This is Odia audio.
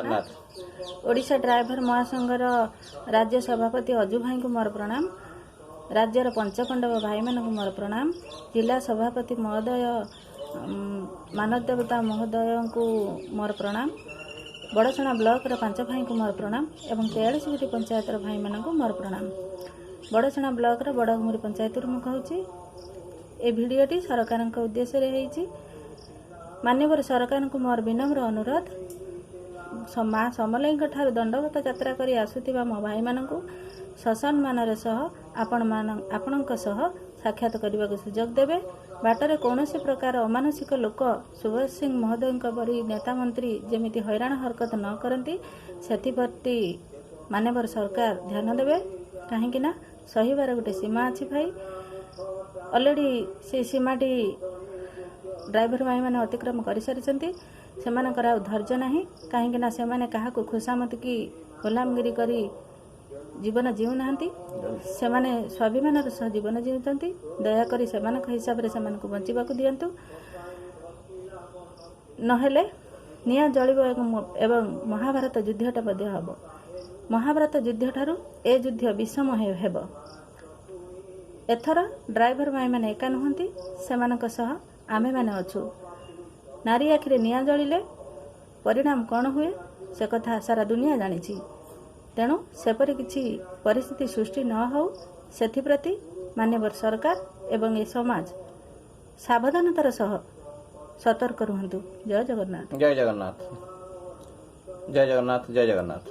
ଜଗନ୍ନାଥ। ଓଡ଼ିଶା ଡ୍ରାଇଭର ମହାସଂଘର ରାଜ୍ୟ ସଭାପତି ଅଜୁ ଭାଇଙ୍କୁ ମୋର ପ୍ରଣାମ। ରାଜ୍ୟର ପଞ୍ଚପାଣ୍ଡବ ଭାଇମାନଙ୍କୁ ମୋର ପ୍ରଣାମ। ଜିଲ୍ଲା ସଭାପତି ମହୋଦୟ, ମାନବ ଦେବତା ମହୋଦୟଙ୍କୁ ମୋର ପ୍ରଣାମ। ବଡ଼ଚଣା ବ୍ଲକର ପାଞ୍ଚ ଭାଇଙ୍କୁ ମୋର ପ୍ରଣାମ ଏବଂ 43 ଗୋଟି ପଞ୍ଚାୟତର ଭାଇମାନଙ୍କୁ ମୋର ପ୍ରଣାମ। ବଡ଼ଚଣା ବ୍ଲକର ବଡ଼ଘୁମୁରି ପଞ୍ଚାୟତରୁ ମୁଁ କହୁଛି। ଏ ଭିଡ଼ିଓଟି ସରକାରଙ୍କ ଉଦ୍ଦେଶ୍ୟରେ ହେଇଛି। ମାନ୍ୟବର ସରକାରଙ୍କୁ ମୋର ବିନମ୍ର ଅନୁରୋଧ, ମା ସମଲେଇଙ୍କ ଠାରୁ ଦଣ୍ଡବତ ଯାତ୍ରା କରି ଆସୁଥିବା ମୋ ଭାଇମାନଙ୍କୁ ସସମ୍ମାନର ସହ ଆପଣଙ୍କ ସହ ସାକ୍ଷାତ କରିବାକୁ ସୁଯୋଗ ଦେବେ। ବାଟରେ କୌଣସି ପ୍ରକାର ଅମାନୁଷିକ ଲୋକ, ସୁଭାଷ ସିଂ ମହୋଦୟଙ୍କ ପରି ନେତା ମନ୍ତ୍ରୀ ଯେମିତି ହଇରାଣ ହରକତ ନ କରନ୍ତି, ସେଥିପ୍ରତି ମାନ୍ୟବର ସରକାର ଧ୍ୟାନ ଦେବେ। କାହିଁକି ନା ସହିବାର ଗୋଟେ ସୀମା ଅଛି ଭାଇ। ଅଲରେଡ଼ି ସେ ସୀମାଟି ଡ୍ରାଇଭର ଭାଇମାନେ ଅତିକ୍ରମ କରିସାରିଛନ୍ତି। ସେମାନଙ୍କର ଆଉ ଧୈର୍ଯ୍ୟ ନାହିଁ। କାହିଁକି ନା ସେମାନେ କାହାକୁ ଖୁସାମତ କି ଗୋଲାମଗିରି କରି ଜୀବନ ଜିଉନାହାନ୍ତି। ସେମାନେ ସ୍ୱାଭିମାନର ସହ ଜୀବନ ଜିଉଛନ୍ତି। ଦୟାକରି ସେମାନଙ୍କ ହିସାବରେ ସେମାନଙ୍କୁ ବଞ୍ଚିବାକୁ ଦିଅନ୍ତୁ, ନହେଲେ ନିଆଁ ଜଳିବ ଏବଂ ମହାଭାରତ ଯୁଦ୍ଧଟା ମଧ୍ୟ ହେବ। ମହାଭାରତ ଯୁଦ୍ଧଠାରୁ ଏ ଯୁଦ୍ଧ ବିଷମ ହେବ। ଏଥର ଡ୍ରାଇଭର ଭାଇମାନେ ଏକା ନୁହନ୍ତି, ସେମାନଙ୍କ ସହ ଆମେମାନେ ଅଛୁ। ନାରୀ ଆଖିରେ ନିଆଁ ଜଳିଲେ ପରିଣାମ କ'ଣ ହୁଏ, ସେ କଥା ସାରା ଦୁନିଆ ଜାଣିଛି। ତେଣୁ ସେପରି କିଛି ପରିସ୍ଥିତି ସୃଷ୍ଟି ନ ହେଉ, ସେଥିପ୍ରତି ମାନ୍ୟବର ସରକାର ଏବଂ ଏ ସମାଜ ସାବଧାନତାର ସହ ସତର୍କ ରୁହନ୍ତୁ। ଜୟ ଜଗନ୍ନାଥ। ଜୟ ଜଗନ୍ନାଥ, ଜୟ ଜଗନ୍ନାଥ, ଜୟ ଜଗନ୍ନାଥ।